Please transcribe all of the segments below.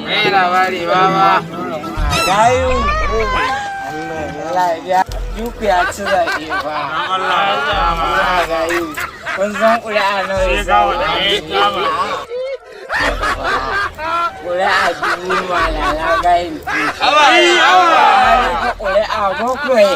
Me labari, baba? Gayu. Allah ya Duku ya ci zaɓe fa. Allah, gayu. Kun san ƙuri'a nawa ya samu? Ƙuri'a 1000, malala gayu. Ƙuri'a bakwai.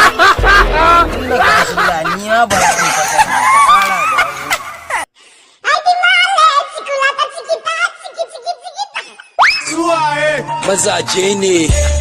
Tunda ka shirya, ni ma ba za in fasa ka ƙara da wani. Mazaje ne.